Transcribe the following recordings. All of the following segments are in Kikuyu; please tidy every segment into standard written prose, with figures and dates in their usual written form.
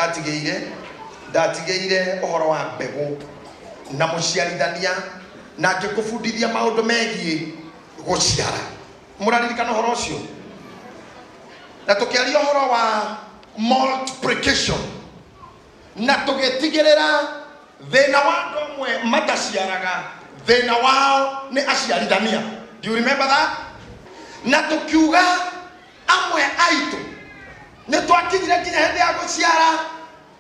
Ndatigĩire ndatigĩire ũhoro wa mbegũ na mũciarithania na ngĩkũbundithia maũndũ megiĩ gũciara. Mũraririkana ũhoro ũcio? Na tũkĩaria ũhoro wa multiplication na tũgĩtigĩrĩra thĩna wa andũ amwe mataciaraga thĩna wao nĩ aciarithania. Do you remember that? Na tũkiuga amwe aitũ nĩ twakinyire nginya hĩndĩ ya gũciara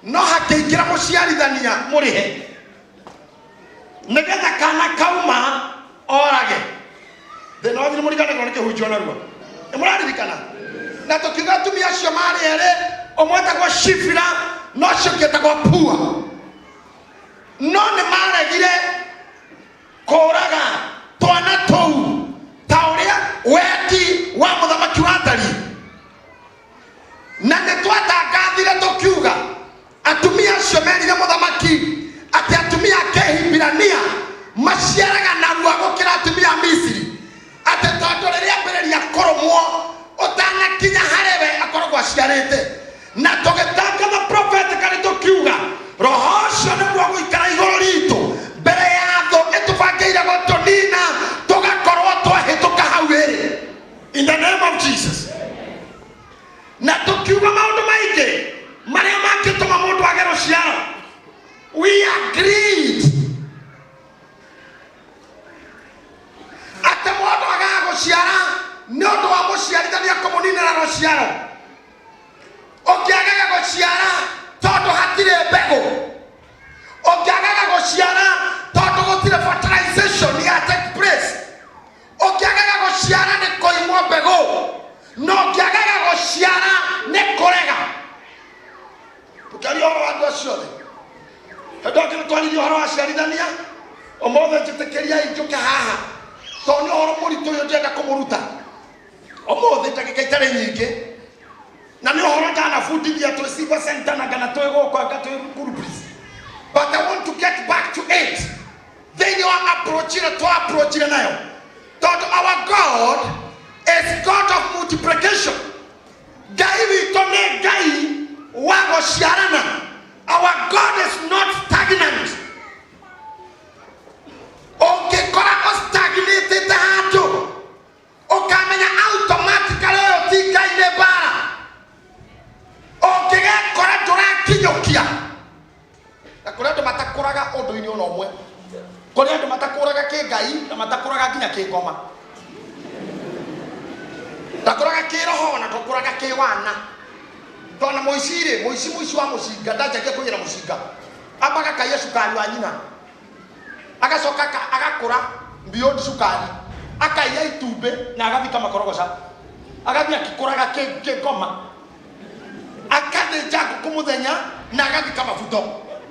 no hakĩingĩra mũciarithania mũrĩhe nĩgetha kana kauma orage thĩna wanyu nĩ mũriganagĩrwo nĩ kĩhunjio narua nĩ mũraririkana na tũkiuga atumia acio marĩ erĩ ũmwe etagwo shifira no ũcio ũngĩ etagwo pua no nĩ maregire kũũraga twana tũu ta ũrĩa wendi wa mũthamaki watariĩ na nĩ twatangathire tũkiuga atumia acio merire mũthamaki atĩ atumia a kĩhibirania maciaraga narua gũkĩra atumia a misiri atĩ tondũ rĩrĩa ambĩrĩria kũrũmwo ũtanakinya harĩ we akoragwo aciarĩte na tũgĩtangatha prophetically tũkiuga roho ũcio nĩguo gũikara igũrũ ritũ mbere ya thũ ĩtũbangĩire gũtũnina tũgakorwo twahĩtũka hau ĩrĩ in the name of Jesus na tũkiuga maũndũ maingĩ marĩa mangĩtũma mũndũ age rũciaro we agreed atĩ mũndũ agaga gũciara nĩ ũndũ wa mũciarithania kũmũninĩra rũciaro ũngĩagaga gũciara tondũ hatirĩ mbegũ ũngĩagaga gũciara tondũ gũtirĩ fertilization ya take place ũngĩagaga gũciara nĩ kũimwo mbegũ na ũngĩagaga gũciara nĩ kũrega tũkĩaria ũhoro wa andũ acio othe hĩndĩ ĩyo twaririe ũhoro wa aciarithania ũmũthĩ njĩtĩkĩriai njũke haha tondũ nĩ ũhoro mũritũ ũyũ ndĩrenda kũmũruta ũmũthĩ ndagĩka itarĩ nyingĩ na nĩ ũhoro ndanabundithia twĩ Silver Center na kana twĩ gũkũ anga twĩ Groups but I want to get back to it thĩinĩ wa approach ĩrĩa twa approachire nayo tondũ our God is God of multiplication Ngai witũ nĩ Ngai wa gũciarana our God is not stagnant ũngĩkora ũstagnĩtĩte handũ ũkamenya automatically ũyũ ti Ngai nĩ mbara ũngĩgekora ndũrakinyũkia na kũrĩ andũ matakũraga ũndũ-inĩ ona ũmwe kũrĩ andũ matakũraga kĩngai na matakũraga nginya kĩngoma ndakũraga kĩroho na ndũkũraga kĩwana tona mũici rĩ mũici mũici wa mũcinga ndanjagia kũiyĩra mũcinga ambaga kaiya cukari wa nyina agacoka agakũra beyond cukari akaiya itumbĩ na agathika makorogoca agathiĩ akĩkũraga kĩngoma akathĩnja ngũkũ mũthenya na agathika mabuto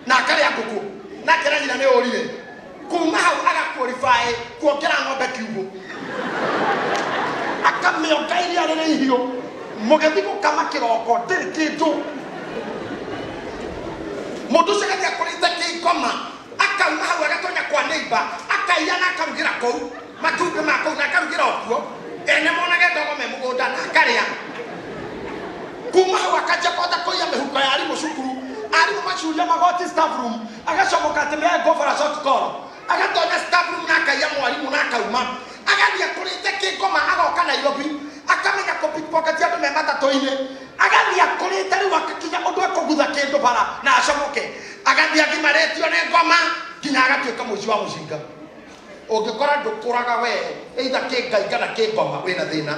na akarĩa ngũkũ na akera nyina nĩ ũrire kuma hau agaqualify kuongera ng'ombe kiugũ akamĩonga iria rĩrĩ ihiũ mũgĩthiĩ gũkama kĩroko ndĩrĩ kĩndũ mũndũ ũcio agathiĩ akũrĩte kĩngoma akauma hau agatonya kwa neighbor akaiya na akarugĩra kũu matumbĩ ma kũu na akarugĩra o kuo ene monage ndogo me mũgũnda na akarĩa kuma hau akanjia kũhota kũiya mĩhuko ya arimũ cukuru arimũ macuria magoti staff room agacomoka atĩ may I go for a short call agatonya staff room na akaiya mwarimũ na akauma agathiĩ akũrĩte kĩngoma agoka Nairobi akamenya kũ pickpocket andũ me matatũ-inĩ agathiĩ akũrĩte rĩu akakinya ũndũ ekũgutha kĩndũ bara na acomoke agathiĩ agimarĩtio nĩ ngoma nginya agatuĩka mũici wa mũcinga ũngĩkora ndũkũraga we either kĩngai kana kĩngoma wĩna thĩna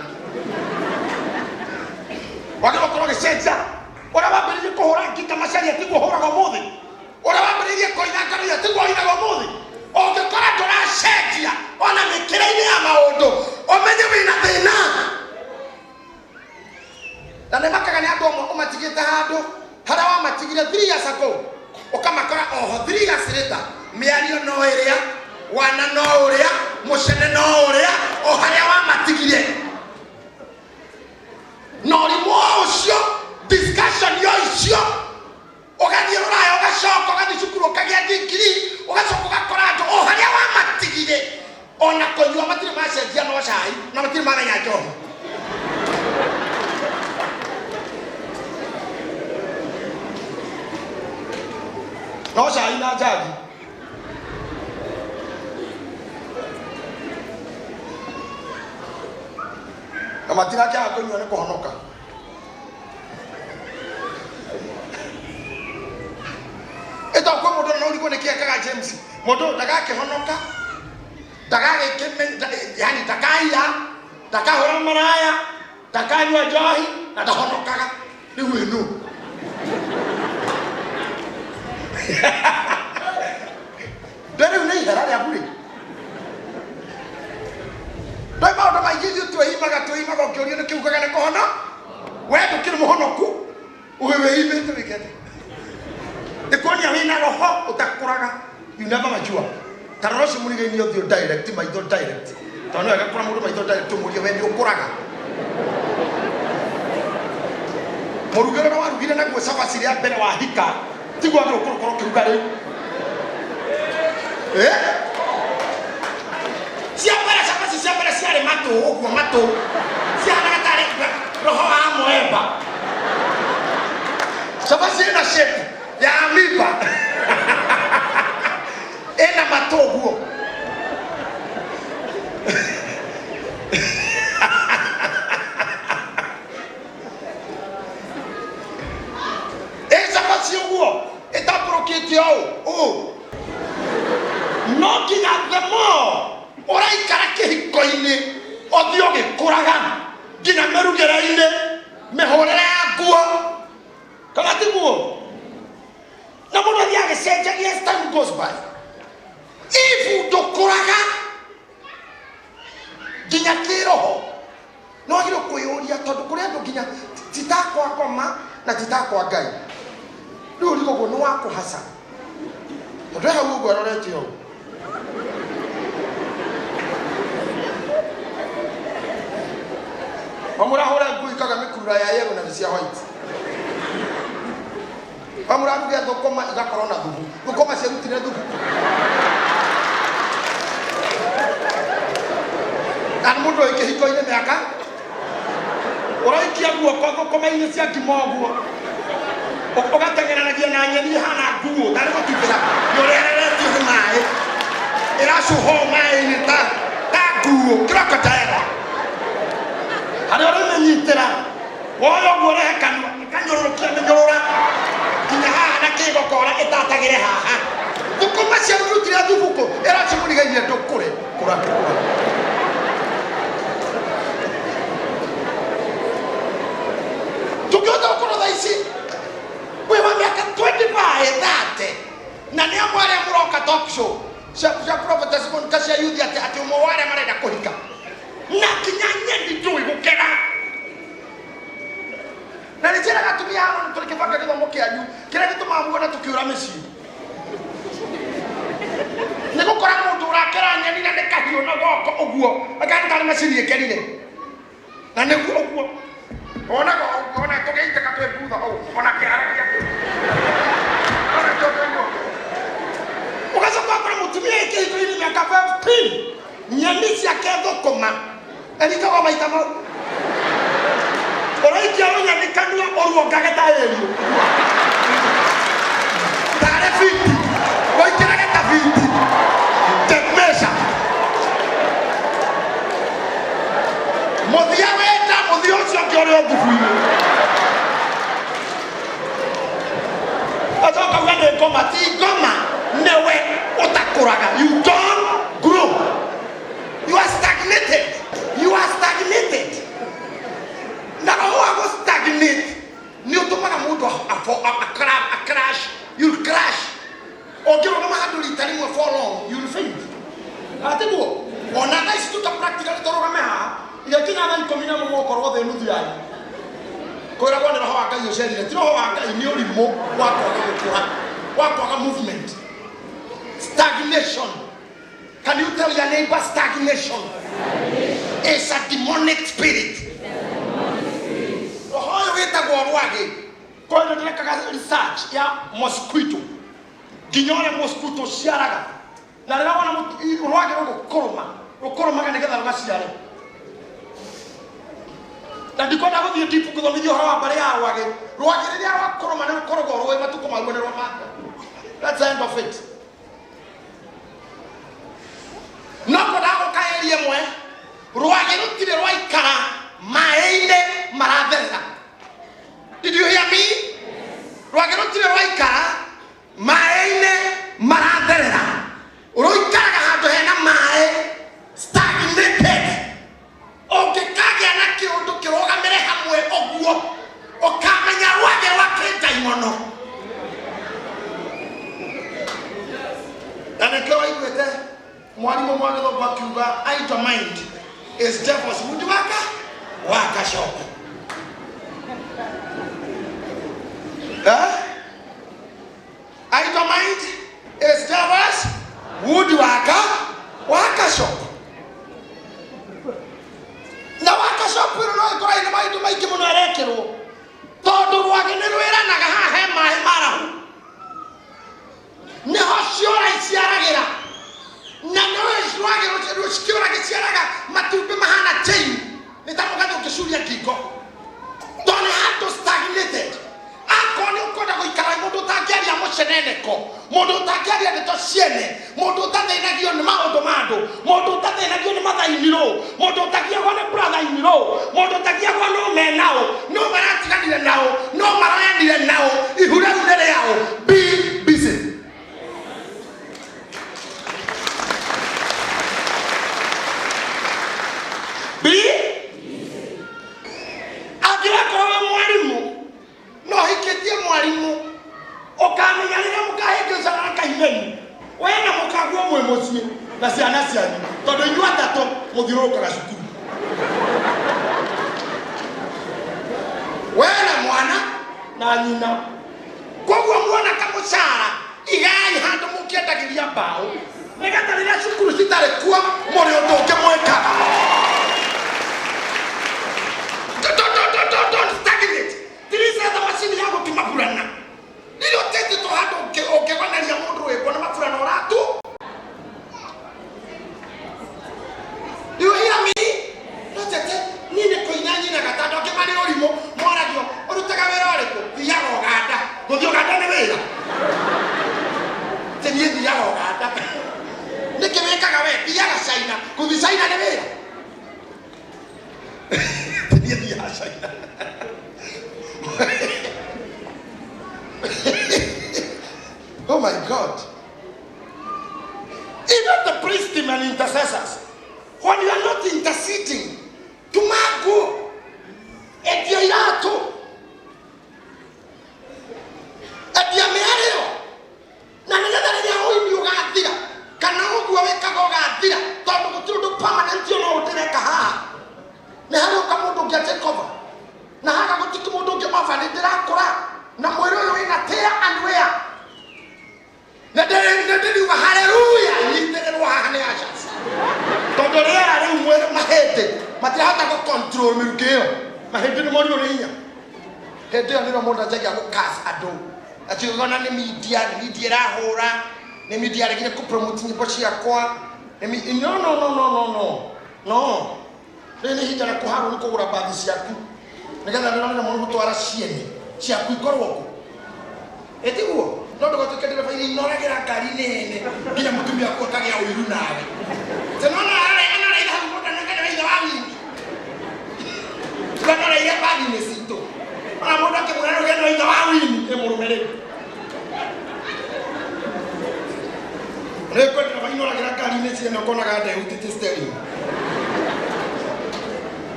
wagĩrĩirwo gũkorwo ũgĩcenjia ũrĩa wambĩrĩirie kũhũra ngita macaria tiguo ũhũraga ũmũthĩ ũrĩa wambĩrĩirie kũina nganoia tiguo ũinaga ũmũthĩ ũngĩkora ndũracenjia ona mĩkĩre-inĩ ya maũndũ ũmenye wĩna thĩna na nĩ makaga nĩ andũ amwe ũmatigĩte handũ harĩa wamatigire 3 years ago ũkamakora oho 3 years later mĩario no ĩrĩa wana no ũrĩa mũcene no ũrĩa o harĩa wamatigire na ũrimũ o ũcio discussion yo icio ũgathiĩ rũraya ũgacoka ũgathiĩ cukuru ũkagĩa ndigiri ũgacoka ũgakora andũ o harĩa wamatigire ona kũnyua matirĩ macenjia no cai na matirĩ mamenya njohi No cai na njagi. Na matirakĩaga kũnyua nĩ kũhonoka. Ĩto kwĩ mũndũ no ũrigwo nĩkĩ ekaga James. Mũndũ ndagakĩhonoka, ndagagĩkĩmenya, yani ndakaiya, ndakahũra maraya, ndakanyua njohi na ndahonokaga. Rĩu ĩ nũ? Ndĩ rĩu nĩ ihera rĩa burĩ. Ndĩ maũndũ maingĩ ithuĩ twĩimaga twĩimaga ũkĩũrio nĩ kĩugaga nĩ kũhona. We ndũkĩrĩ mũhonoku, ũĩ wĩimĩte wĩke atĩa? Nĩ kuonia wĩna roho ũtakũraga. You never mature. Ta rora ũcio mũrigainie ũthiũ direct, maitho direct. Tondũ nĩ wega kũra mũndũ maitho direct ũmũrie we nĩ ũkũraga. Mũrugĩre ũrĩa warugire naguo cabaci rĩa mbere wahika, tiguo wagĩrĩirwo gũkorwo ũkĩruga rĩu. Eh? Cia mbere cabaci cia mbere ciarĩ matũ ũguo matũ. Ciahanaga tarĩ roho wa mwemba. Cabaci ĩna shape ya amoeba. Ĩna matũ ũguo. Ĩ cabaci ũguo ĩtambũrũkĩte ũũ ũũ. No nginya the more ũraikara kĩhiko-inĩ ũthiĩ ũgĩkũraga nginya mĩrugĩre-inĩ, mĩhũrĩre ya nguo, kana tiguo? Na mũndũ athiĩ agĩcenjagia as time goes by. If ndũkũraga nginya kĩroho no wagĩrĩirwo kwĩyũria tondũ kũrĩ andũ nginya ti ta kwa ngoma na ti ta kwa Ngai. Rĩu ũrigwo ũguo nĩ wa kũhaca tondũ e hau ũguo arorete ũũ. Wamũrahũra nguo ikaga mĩkurura ya yellow na nĩ cia white. Wamũraruge thũkũma igakorwo na thubu. Thũkũma ciarutire thubu. Na nĩ mũndũ wĩ kĩhiko-inĩ mĩaka ũraikia guoko thũkũma-inĩ cia ngima ũguo ũgateng'eranagia na nyeni ihana nguo tarĩ gũtubĩra nĩ ũrereretio nĩ maĩ ĩracũha ũũ maĩ-inĩ ta ta nguo crocodile harĩa ũrĩmĩnyitĩra woya ũguo ũrehe kanua ĩkanyũrũrũkia mĩnyũrũra nginya haha na kĩgokora ĩtatagĩre haha thũkũma ciarutire thubuku ĩracimũrigairie ndũkũre kũra kũra. Tũngĩhota gũkorwo thaa ici wĩ wa mĩaka 25 30 na nĩ amwe arĩa mũroka talk show cia cia prophetess Monica cia youth atĩ atĩ ũmwe wa arĩa marenda kũhika na nginya nyeni ndũĩ gũkera na nĩ njĩraga atumia haha nĩ tũrĩkĩbanga gĩthomo kĩanyu kĩrĩa gĩtũmaga muone tũkĩũra mĩciĩ nĩ gũkora mũndũ ũrakera nyeni na nĩ kahiũ na goko ũguo akana tarĩ macini ĩkerire na nĩguo ũguo onaga ũguo ona tũgĩitĩka twĩ thutha hau ona kĩara gĩake ona kĩo kĩguo ũgacoka ũkora mũtumia wĩ kĩhiko-inĩ mĩaka 15 nyeni ciake thũkũma erikaga maita mau ũraikia rũnyeni kanua ũruongage ta ĩriũ tarĩ fiti ũikĩrage ta fiti tape measure mũthia wenda mũthia ũcio ũngĩ ũrĩ o thubu-inĩ acoka uga nĩ ngoma ti ngoma nĩwe ũtakũraga you don't grow. You are stagnated. You are stagnated. Na roho wa gũ stagnate nĩ ũtũmaga mũndũ a crash. You'll crash. Ũngĩrũgama handũ rita rĩmwe for long, you'll faint. Atiguo? Ona thaa ici tuta practically tũrũgame haha, igĩkinya thaa 11 mũgũkorwo thĩ nuthu yanyu. Kwĩragwo nĩ roho wa Ngai ũcerire. Ti roho wa Ngai, nĩ ũrimũ wa kwaga gũkũra, wa kwaga movement. Stagnation. Can you tell your neighbor stagnation is a demonic spirit? Roho ũyũ wĩtagwo rwagĩ. Kwa hiyo ndĩrekaga research ya mosquito nginya ũrĩa mosquito ciaraga na rĩrĩa wona rwagĩ rũgũkũrũma rũkũrũmaga nĩgetha rũgaciare na ndikwenda gũthiĩ deep gũthomithia ũhoro wa mbarĩ ya rwagĩ. Rwagĩ rĩrĩa rwakũrũma nĩ rũkoragwo rũĩ matukũ maruo nĩ rwamatha. That's scientific. end of it. No kwendaga gũka area ĩmwe rwagĩ rũtirĩ rwaikara maĩ-inĩ maratherera. Did you hear me? Rwagĩ rũtirĩ rwaikara maĩ-inĩ maratherera, rũikaraga handũ hena maĩ stagnated. Ũngĩkagĩa na kĩũndũ kĩrũgamĩre hamwe ũguo, ũkamenya rwagĩ rwa kĩndaimono. Na nĩkĩo waiguĩte mwarimũ mwa gĩthũngũ akiuga idle mind is devil's woodworker workshop. Eh? Idle mind is devil's woodworker workshop. Na workshop ĩno no ĩkorwo ĩna maũndũ maingĩ mũno arekĩrwo, tondũ rwagĩ nĩ rwĩranaga haha he maĩ marahu, nĩho ciora iciaragĩra, na nĩ rwagĩ kĩũra gĩciaraga matumbĩ mahana chain, nĩ ta mũgathĩ ũngĩcuria ngingo, tondũ nĩ handũ stagnated. Akorwo nĩ ũkwenda gũikara mũndũ ũtangĩaria mũceneneko, mũndũ ũtangĩaria ndeto ciene, mũndũ ũtathĩnagio nĩ maũndũ ma andũ, mũndũ ũtathĩnagio nĩ mathainirũ, mũndũ ũtagiagwo nĩ brother-inirũ, mũndũ ũtagiagwo no menao, no maratiganire nao, no maroyanire nao, ihu rĩu nĩ rĩao. Be busy. Be angĩgakorwo wĩ mwarimũ, no hikĩtie mwarimũ, ũkamenya rĩrĩa mũkahĩngĩcana na kaimeni, we na mũkaguo mwĩ mũciĩ na ciana cianyu, tondũ inyuĩ atatũ mũthiũrũrũkaga cukuru, we na mwana na nyina. Koguo muona kamũcara, igai handũ mũkĩendagĩria mbaũ, nĩgetha rĩrĩa cukuru citarĩ kuo mũrĩ ũndũ ũngĩ mwĩkaga. Don't stagnate. Tirisetha macini ya gũtuma burana rĩrĩa ũtĩtĩtwo handũ ũngĩgoneria mũndũ rwĩmbo na maburana ũratu. You hear me? No tete niĩ nĩ kũina nyinaga, tondũ angĩ marĩ ũrimũ moragio ũrutaga wĩra ũrĩkũ. Thiaga Ũganda. Gũthiĩ Ũganda nĩ wĩra? Tĩ niĩ thiaga Ũganda. Nĩkĩ wĩkaga we? Thiaga China. Gũthiĩ China nĩ wĩra? Tĩ niĩ thiaga China. Oh my God. Even the priest team and intercessors, when you are not interceding, tuma nguo, endia iratũ, endia mĩarĩro, na nĩgetha rĩrĩa ũini ũgathira kana ũguo wĩkaga ũgathira, tondũ gũtirĩ ũndũ permanent ona ũndĩreka haha. Nĩ harĩ ũka mũndũ ũngĩ take over, na haga gũtirĩ mũndũ ũngĩ over. Nĩ ndĩrakũra na mwĩrĩ ũyũ wĩna tear and wear, na ndĩriuga haleluya, nyitĩrĩrwo haha nĩ ushers, tondũ rĩera rĩu mwĩrĩ mahĩndĩ matirahota gũ control mĩrukĩ ĩyo, mahĩndĩ nĩ morirwo nĩ hinya. Hĩndĩ ĩyo nĩrĩo mũndũ anjagia gũkas andũ akiuga nĩ media, nĩ media ĩrahũra, nĩ media yaregire kũ promote nyĩmbo ciakwa, no, no, no, no, no, no, no. Rĩrĩ nĩ ihinda rĩa kũharwo nĩ kũgũra mbathi ciaku, nĩgetha ndĩronire mũno gũtwara ciene ciaku ikorwo kũ ĩtiguo, no ndũgatuĩke ndereba iria inoragĩra ngari-inĩ ene nginya mũtumia waku akagĩa ũiru nawe. Tĩnona anoreire hau mũndũ anengane wa ithe wa wini, tũganoreire mbathi-inĩ citũ, ona mũndũ akĩmwĩra rĩu gĩa ithe wa wini ĩ mũrũme rĩu rĩu kwĩ ndereba inoragĩra ngari-inĩ ciene ũkonaga ndehutĩtie steering.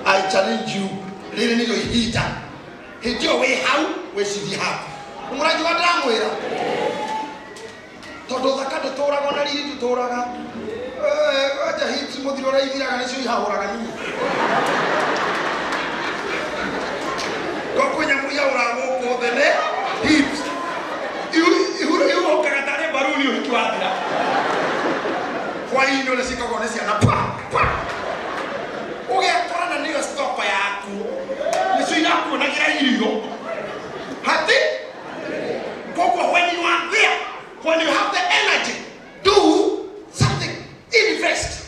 I challenge you, rĩrĩ nĩrĩo ihinda. Hĩndĩ ĩyo wĩ hau wĩcirie haku nĩmũranjigua ndĩramwĩra, tondũ thaka ndĩtũraga ona riri ndĩtũraga. Anja hips mũthiro ũrĩa ithiraga nĩcio ihahũraga niĩ ko kwĩ nyamũ ihahũraga gũkũ thĩ nĩ hips. Ihuhũkaga tarĩ mbaruni ũhiki wathira hwaĩ-inĩ ũrĩa ciĩkagwo nĩ ciana pa pa, ũgekora na nĩyo stoko yaku, nĩcio irakuonagĩra irio hati. Koguo when you are there, when you have the energy, do something, invest.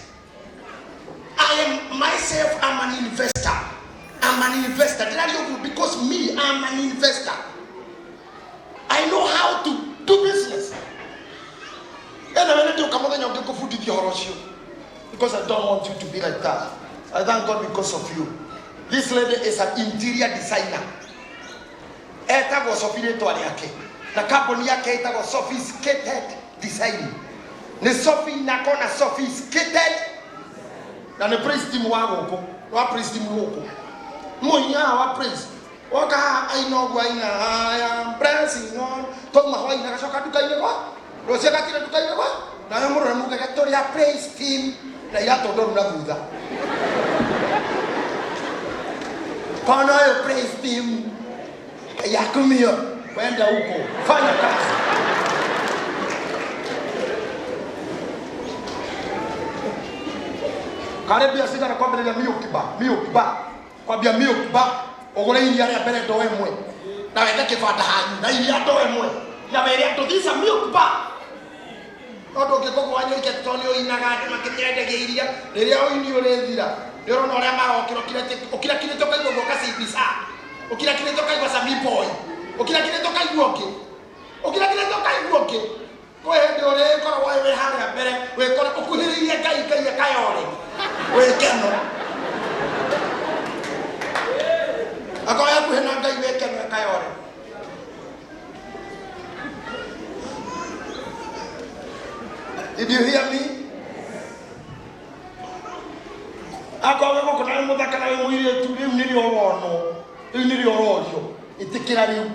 I am myself, I'm an investor. I'm an investor. Ndĩraria ũguo because me, I'm an investor. I know how to do business. ũhoro ũcio because I don't want you to be like that. I thank God because of you. This lady is an interior designer. Etagwo Sophie rĩtwa rĩake na kambuni yake ĩtagwo Sophisticated Design. Nĩ Sophie na kona Sophisticated na nĩ praise team wa gũkũ wa praise team gũkũ mũini haha wa praise woka haha aina ũguo aina I am pressing on twauma hwainĩ agacoka nduka-inĩ gwa rũciũ agatinda nduka-inĩ gwa nawe mũrore mugage tũrĩ a praise team na iratũ ndoru na thutha kona ũyũ praise team yakumio kwenda huko fanya kazi karĩ mbia cigana kwambĩrĩria milk bar milk bar kwambia milk bar ũgũre iria rĩa mbere ndoo ĩmwe na wethe kĩbanda hanyu na iria ndoo ĩmwe na wĩre andũ this is a milk bar no ndũngĩkũgwa nyoike tondũ nĩ ũinaga andũ makĩmĩendagia iria rĩrĩa ũini ũrĩthira nĩ ũrona ũrĩa marokĩra ũkirakirĩte ũkaigua guoka cibisa ũkirakirĩte ũkaigua Sami Boy ũkirakirĩte ũkaigua ũngĩ ũkirakirĩte ũkaigua ũngĩ kwĩ hĩndĩ ũrĩkoragwo wĩ harĩa mbere wĩkore ũkuhĩrĩirie Ngai Ngai akayore wĩkeno akorwo hakuhĩ na Ngai wĩkeno akayore Did you hear me? Akorwo wĩ gũkũ na wĩ mũthaka na wĩ mũirĩtu rĩu nĩrĩo ũronwo rĩu nĩrĩo ũrorio ĩtĩkĩra rĩu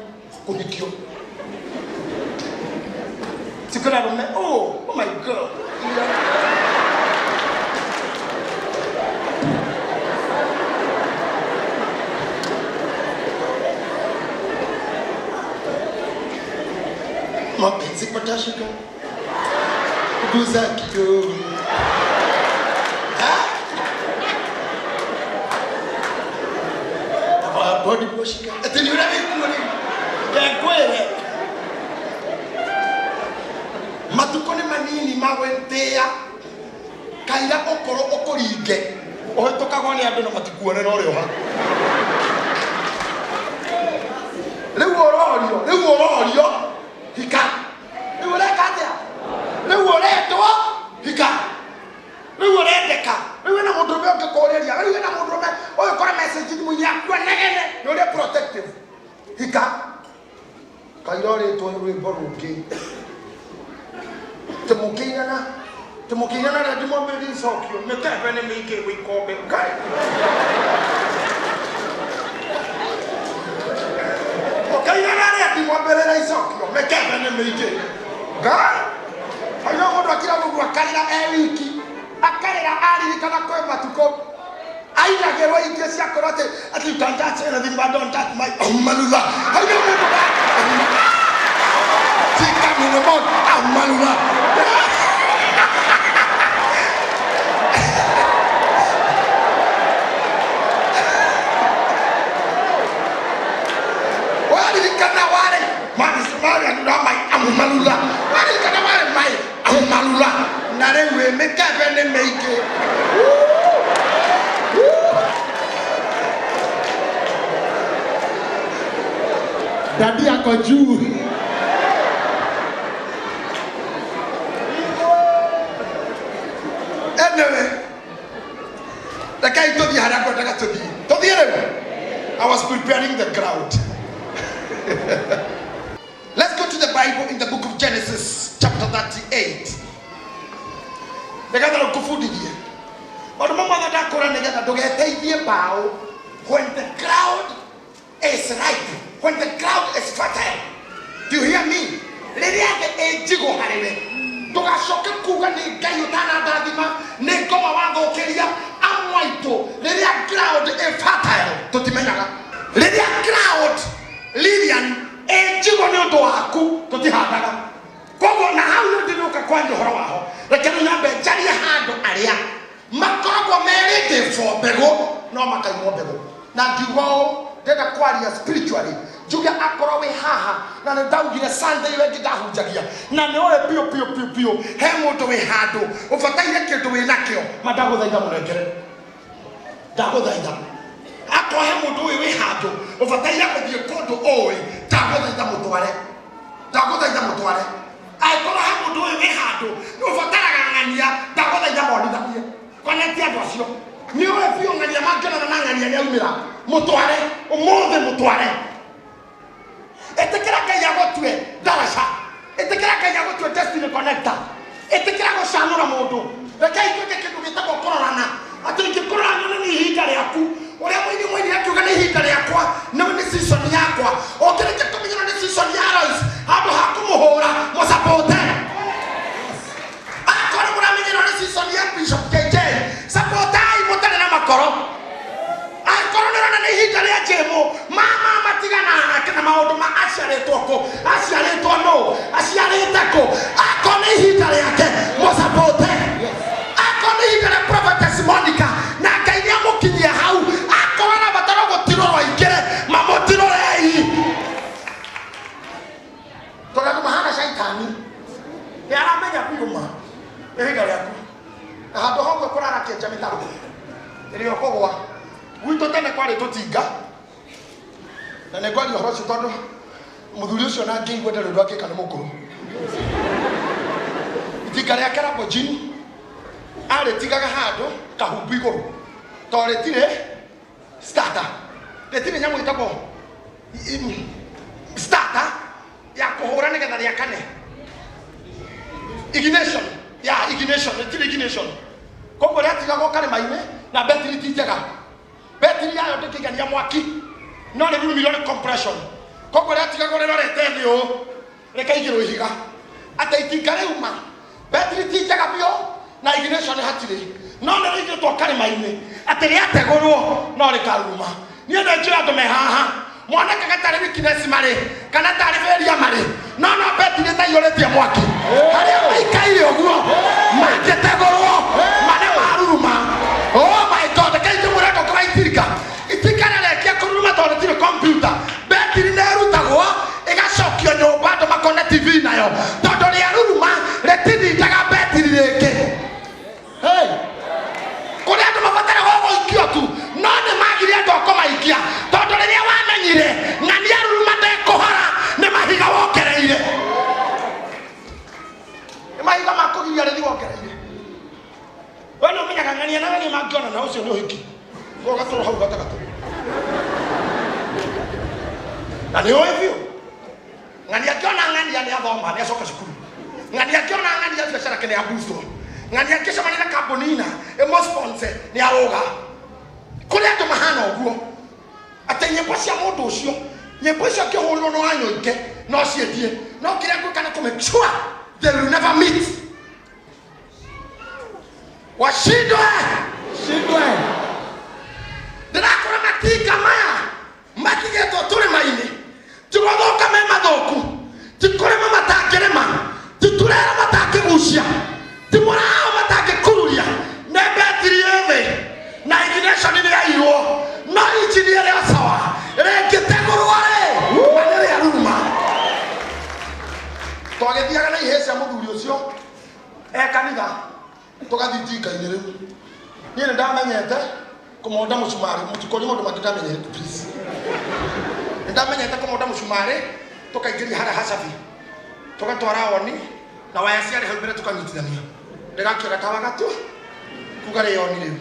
kũhikio ti kwĩra arũme oh, oh my God. Mapenzi patashika kuguza kidogo. Body washika atĩ nĩ ũrĩa wĩkuo rĩu ngekwĩre matukũ nĩ manini ma gwĩtĩĩa kaira ũkorwo ũkũringe ũhĩtũkagwo nĩ andũ na matikuone na ũrĩ oha rĩu ũrorio rĩu ũrorio hika rĩu ũreka atĩa rĩu ũretwo hika rĩu ũrendeka rĩu wĩna mũndũrũme ũngĩkũrĩria rĩu wĩna mũndũrũme ũyũ kora message thimũ-inĩ yaku anegene nĩ ũrĩa protective hika kaira ũrĩtwo rwĩmbo rũngĩ tĩmũkĩinana tĩmũkĩinana rĩa ndimwambĩrĩria icokio mĩkebe nĩ mĩingĩ gwĩ ikombe ngai mũkĩinana rĩa ndimwambĩrĩria icokio mĩkebe nĩ mĩingĩ ngai kaira mũndũ akira ũguo akarĩra e wiki akarĩra aririkana kwĩ matukũ ainagĩrwo ingĩ ciakorwo atĩ atĩ you can touch anything but don't touch my amalula haina mũndũ tikamĩnemon amalula waririkana warĩ maranura mai amalula waririkana warĩ mai amalula na rĩu ĩ mĩkebe nĩ mĩingĩ Dadi ako juu. Anyway, rekei tũthiĩ harĩa ngwendaga tũthiĩ tũthiĩ rĩu I was preparing the crowd. Let's go to the Bible in the book of Genesis chapter 38 nĩgetha rĩu ngũbundithie maũndũ mamwe mothe ndakũra nĩgetha ndũgeteithie mbaũ when the crowd is ripe when the ground is fertile do you hear me rĩrĩa thĩ ĩ njigũ harĩ we ndũgacoke kuga nĩ ngai ũtanandathima nĩ ngoma wathũkĩria amwe aitũ rĩrĩa ground ĩ fertile tũtimenyaga rĩrĩa ground Lilian ĩ njigũ nĩ ũndũ waku tũtihandaga koguo na hau nĩ ndĩrĩũka kwaria ũhoro waho reke rĩu nyambe njarie handũ arĩa makoragwo merĩte for mbegũ no makaimwo mbegũ na ngiuga ũũ ndĩrenda kwaria spiritually njuge akorwo wĩ haha na nĩ ndaugire Sunday ĩyo ĩngĩ ndahunjagia na nĩ ũĩ biũ biũ biũ biũ he mũndũ wĩ handũ ũbataire kĩndũ wĩ nakĩo ma ndagũthaitha mũnengere ndagũthaitha akorwo he mũndũ ũyũ wĩ handũ ũbataire gũthiĩ kũndũ ũĩ ndagũthaitha mũtware ndagũthaitha mũtware angĩkorwo he mũndũ ũyũ wĩ handũ ũbataraga ng'ania ndagũthaitha Ndagũthaitha monithanie koneti andũ acio nĩ ũĩ biũ ng'ania mangĩonana na ng'ania nĩ aumĩra mũtware ũmũthĩ mũtware. Ĩtĩkĩra Ngai agũtue ndaraca, ĩtĩkĩra Ngai agũtue destiny connector, ĩtĩkĩra gũcanũra mũndũ. Rekei twĩke kĩndũ gĩtagwo kũrorana, atĩ ingĩkũrora nyone nĩ ihinda rĩaku. Ũrĩa mũini mũini akiuga nĩ ihinda rĩakwa, nĩ nĩ season yakwa. Ũngĩrĩkia kũmenyera nĩ season ya Lois, handũ ha kũmũhũra mũcapote. Akorwo mũramenyerwo nĩ season ya Bishop KJ, sapotai mũtarĩ na makoro. Akorwo nĩũrona nĩ ihinda rĩa Jemo, mama matigana nake na maũndũ ma aciarĩtwo kũ, aciarĩtwo nũ, aciarĩte kũ. Akorwo nĩ ihinda rĩake, mũcapote. Akorwo nĩ ihinda rĩa Prophetess Monica, na Ngai nĩ amũkinyia hau, akorwo arabatara gũtirũrwo aingĩre, mamũtirũrei. Tondũ andũ mahana caitani nĩ aramenya biũ ma ihinda rĩaku na handũ ha ũguo kũrara kĩenja mĩtaro ĩrĩa ũkũgwa. Gwitũ tene kwarĩ tũtinga, na nĩ ngwaria ũhoro ũcio tondũ mũthuri ũcio na ngĩigua ndarĩ ũndũ angĩka nĩ mũkũrũ. Itinga rĩake Lamborghini arĩtigaga handũ kahumbu igũrũ tondũ rĩtirĩ starter, rĩtirĩ nyamũ ĩtagwo starter ya kũhũra nĩgetha rĩakane, ignition ya ignition, rĩtirĩ ignition. Koguo rĩatigagwo karĩma-inĩ na betiri ti njega, betiri yayo ndĩngĩigania mwaki, no rĩrumirwo nĩ compression. Koguo rĩatigagwo rĩrorete thĩ ũũ, rĩkaigĩrwo ihiga atĩ itinga rĩuma betiri ti njega biũ na ignition hatirĩ, no nĩ rĩigĩtwo karĩma-inĩ atĩ rĩategũrwo no rĩkaruma. Niĩ nĩ njũĩ andũ me haha monekaga tarĩ weakness marĩ kana tarĩ failure marĩ, no no betiri ĩtaiyũrĩtie mwaki harĩa maikaire ũguo mangĩtegũrwo mane maruruma. Oh my God, kaingĩ mũrenda kũra itinga, itinga rĩarĩkia kũruruma tondũ rĩtirĩ computer, betiri nĩ ĩrutagwo ĩgacokio nyũmba andũ makone TV nayo, tondũ rĩaruruma rĩtinindaga betiri rĩngĩ. Hey! Kũrĩ andũ mabataraga gũikio tu, no nĩ magire andũ a kũmaikia, tondũ rĩrĩa wamenyire ng'ania ruruma ndekũhora, nĩ mahiga wongereire, nĩ mahiga ma kũgiria rĩthi wongereire. We nĩ ũmenyaga ng'ania na ng'ania mangĩona na ũcio nĩ ũhiki ũgatũra hau gatagatĩ, na nĩ ũĩ biũ ng'ania akĩona ng'ania nĩ athoma nĩ acoka cukuru, ng'ania akĩona ng'ania biacara ke nĩ abustwo, ng'ania akĩcemania na kambuni na ĩmũsponsor nĩ arũga. Kũrĩ andũ mahana ũguo atĩ nyĩmbo cia mũndũ ũcio, nyĩmbo icio akĩhũrĩrwo no anyũike no ciendie, no kĩrĩa ngwĩka nĩ kũ make sure they will never meet, washindwe. Shindwe. Ndĩrakora matinga maya matigĩtwo tũrĩma-inĩ ti gũthũka me mathũku, ti kũrĩma matangĩrĩma, ti turera matangĩgucia, ti mũraho matangĩkururia, nĩ betiri ĩ thĩ na ignition nĩ yairwo, no injini ĩrĩ o sawa, rĩngĩtegũrwo rĩ na nĩ rĩaruruma. Twagĩthiaga na ihĩĩ cia mũthuri ũcio e kanitha, tũgathiĩ itinga-inĩ rĩu. Niĩ nĩ ndamenyete kũmonda mũcumarĩ, mũtikũrie maũndũ mangĩ ndamenyete, please. Nĩ ndamenyete kũmonda mũcumarĩ, tũkaingĩria harĩa hacabi, tũgatwara oni na waya ciarĩ hau mbere tũkanyitithania, rĩgakio gatawa gatu kuga rĩ oni rĩu,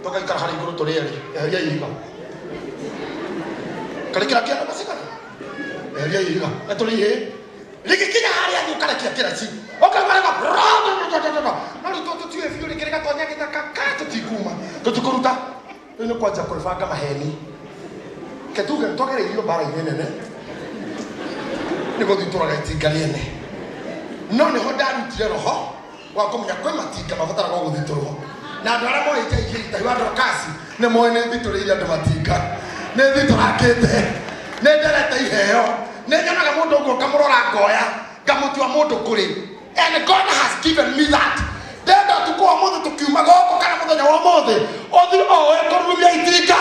tũgaikara harĩa igũrũ tũrĩ erĩ. Eheria ihiga karĩkĩra kĩanda macigana, eheria ihiga na tũrĩ ihĩĩ rĩgĩkinya harĩa thĩ ũkarekia kĩraci ũkaigua rĩga no rĩu tondũ tũtiũĩ biũ rĩngĩ rĩgatonya gĩthaka ka tũtikuma tũtikũruta. Rĩu nĩ kwanja kwĩbanga maheni ketuge twagereirio mbara-inĩ nene nĩ gũthitũraga itinga rĩene, no nĩho ndarutire roho wa kũmenya kwĩ matinga mabataraga gũthitũrwo, na andũ arĩa moĩ njaigĩri ta wa Dorcas nĩ moĩ nĩ thitũrĩire andũ matinga, nĩ thitũrangĩte, nĩ nderete iheo, nĩ nyonaga mũndũ ũguo ngamũrora ngoya ngamũtua mũndũ kũrĩ, and God has given me that. Ndenda ũtukũ wa ũmũthĩ tũkiuma gũkũ kana mũthenya wa ũmũthĩ ũthiĩ oĩ kũrurumia itinga.